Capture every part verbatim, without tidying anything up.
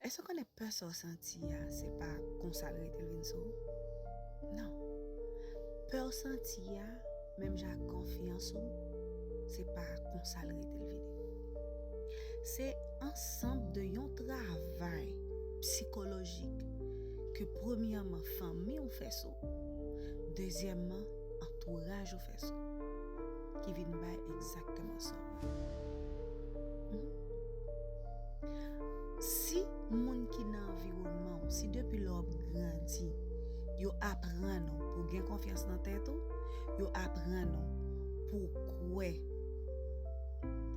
Èske w konnen pè sa w santi a, se pa konsa l rete l vin sou ou? Non. Pè w santi a, menm jan ak konfyans ou, se pa konsa l rete l vini. Se ansanm de yon travay sikolojik ke premyèman fanmi w fè sou ou, dezyèmman antouraj ou fè sou ou, ki vin bay egzakteman sa w vle. Mhm. Si moun ki nan anviwònman w, si depi lè w ap grandi, yo aprann ou pou gen konfyans nan tèt ou, yo aprann ou pou kwè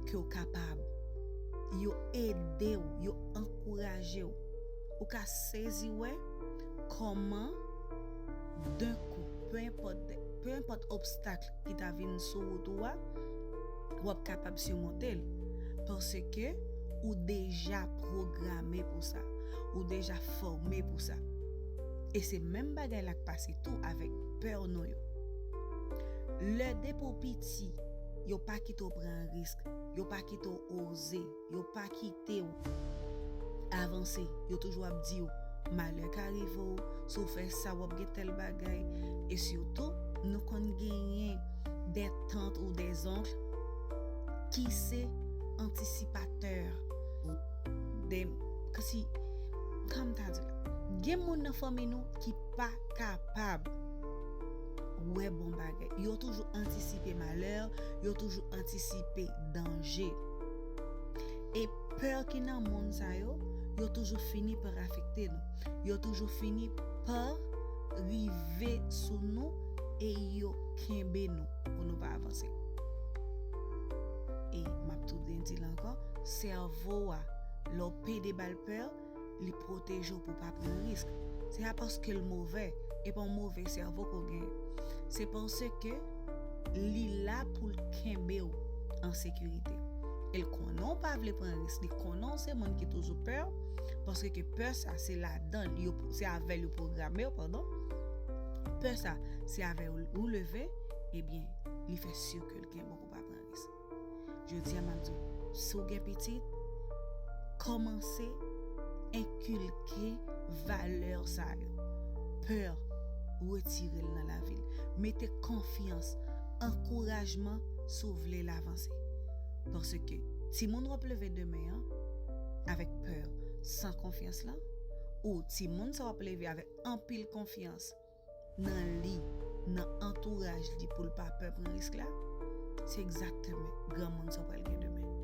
ke w kapab, yo ede w, yo ankouraje w, ou ka sezi wè kòman d'un coup, peu importe, peu importe obstak ki ta vin sou wout ou a, w ap kapab simonte l. Paske ou deja pwograme pou sa. Ou deja fòme pou sa. E se menm bagay la k pase tou avèk pè nou yo. Lè depi w piti, yo pa kite w pran risk, yo pa kite w oze, yo pa kite w avanse, yo toujou ap di w, malè ka rive w, si w fè sa, w ap gen tèl bagay. E sitou, nou konn genyen de tant ou de zonk ki se antisipatè. De, kòmsi, kòm ta di la, gen moun nan fanmi nou ki pa kapab wè bon bagay. Yo toujou antisipe malè, yo toujou antisipe danje. E pè ki nan moun sa yo, yo toujou fini pa afekte nou. Yo toujou fini pa rive sou nou e yo kenbe nou pou nou pa avanse. E m ap tou byen di l ankò, sèvo a, lè w pede ba l pè, li pwoteje w pou w pa pran risk. Se pa paske l movè, e pa yon move sèvo ke w genyen. Se paske li la pou l kenbe w an sekirite. E l konnen w pa vle pran risk, li konnen w se moun ki toujou pè, paske ke pè sa, se ladan l, yo, se avè l yo pwograme w, padon. Pè sa, se avè l ou leve, ebyen, li fè si ke l kenbe w pou w pa pran risk. Jodi a, m ap di w, si w gen pitit, kòmanse enkilke valè sa yo. Pè, retire l nan lavi l. Mete konfyans, ankourajman si w vle l avanse. Paske timoun w ap leve demen an, avèk pè, san konfyans lan, ou timoun sa w ap leve avèk anpil konfyans nan li, nan antouraj li pou l pa pè pran risk la, se egzakteman granmoun sa w pral gen demen.